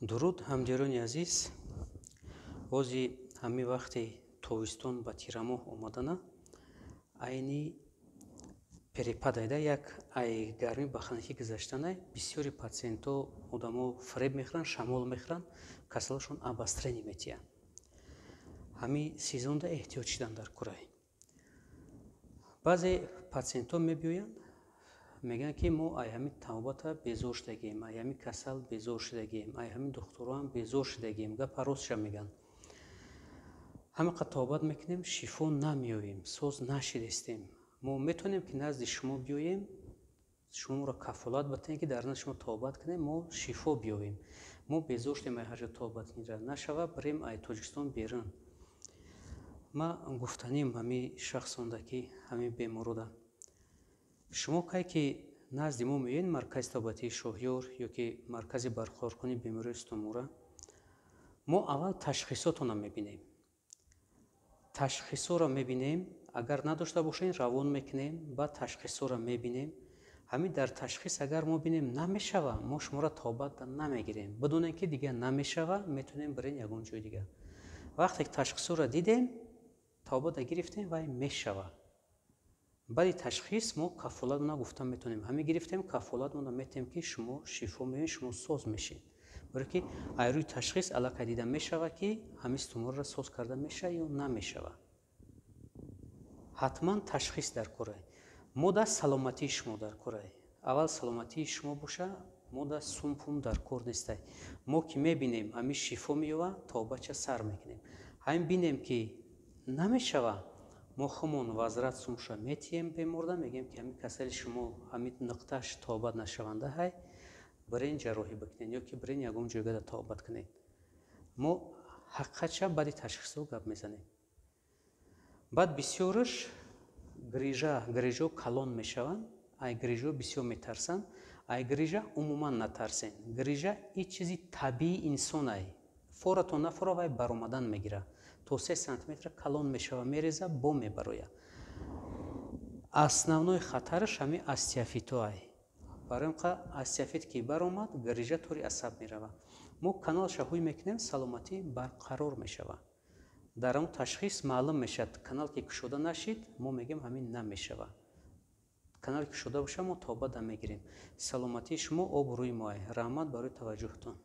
Дуруд, ҳамдиёрони азиз. Бози ҳамин вақти тобистон ба тирамоҳ омадана, айни перепадайда, як ай гармӣ ба хунукӣ гузаштанай, бисёри патсиентҳо, одамо фиреб мехӯранд, шамол мехӯранд, касалашон обострение метиҳанд. Ҳамин сезонда эҳтиёт шидан дар курай. Баъзе патсиентҳо мебиёянд, мегӯянд, ки мо ай ҳамин табобата безор шудагием, ай ҳамин касал безор шудагием, ай ҳамин духтуроам безор шудагием. Гапа ростша мегӯянд: ҳамин қадр табобат мекунем, шифо намеёбем, соз нашидистем. Мо метавонем, ки назди шумо биёем, шумо моро кафолат батиҳем, ки дар назди шумо табобат кунем, мо шифо биёбем? Мо безор шудем ай ҳар ҷо табобат кунира, нашава, бирем ай Тоҷикистон берун. Ман гуфтаним ҳамин шахсонда, ки ҳамин беморода: шумо кай ки назди мо меоед, маркази табобатии «Шоҳёр» ё ки маркази барқароркунии бемории устумора, мо аввал ташхисотонро мебинем. Ташхисҳоро мебинем, агар надошта бошем, равон мекунем, баъд ташхисҳоро мебинем. Ҳамин дар ташхис агар мо бинем, намешава, мо шуморо табобат намегирем. Бидонем, ки дигар намешава, метавонем бирем ягон ҷои дигар. Вақте ки ташхисҳоро дидем, табобата гирифтем, вай мешава. Баъди ташхис мо кафолатмона гуфта метавонем: ҳамин гирифтем, кафолатмона метиҳем, ки шумо шифо меёед, шумо соз мешед. Барое ки ай рӯи ташхис аллакай дида мешава, ки ҳамин стуморро соз карда мешава ё намешава. Ҳатман ташхис дар корай. Мо да саломатии шумо дар корай. Аввал саломатии шумо боша, мо да сум-пум дар кор нестай. Мо ки мебинем, ҳамин шифо меёва, табобатча сар мекунем. Ҳамин бинем, ки намешава, мо хумон возврат сумша метиҳем беморда, мегӯем, ки ҳамин касали шумо ҳамин нуқтааш табобат нашаванда ҳай, бирен ҷарроҳӣ бикунед ё ки бирен ягон ҷойгада табобат кунед. Мо ҳақиқатша баъди ташхисҳо гап мезанем. Баъд бисёраш грижа, грижо калон мешаванд, ай грижо бисёр метарсанд. Ай грижа умуман натарсен. Грижа и чизи табиии инсонай. Фора то нафора, вай баромадан мегирад, то 3 сантиметра калон мешава, мереза, бо мебарояд. Основной хатараш ҳамин остеофитоай. Барои он остеофит ки баромад, грижа тори асаб меравад. Мо каналша ҳуй мекунем, саломатӣ барқарор мешавад. Дар он ташхис маълум мешавад. Канал ки кушода нашид, мо мегӯем, ҳамин намешавад. Канал кушода боша, мо табобата мегирем. Саломатии шумо обрӯи моай. Раҳмат барои таваҷҷӯҳтон.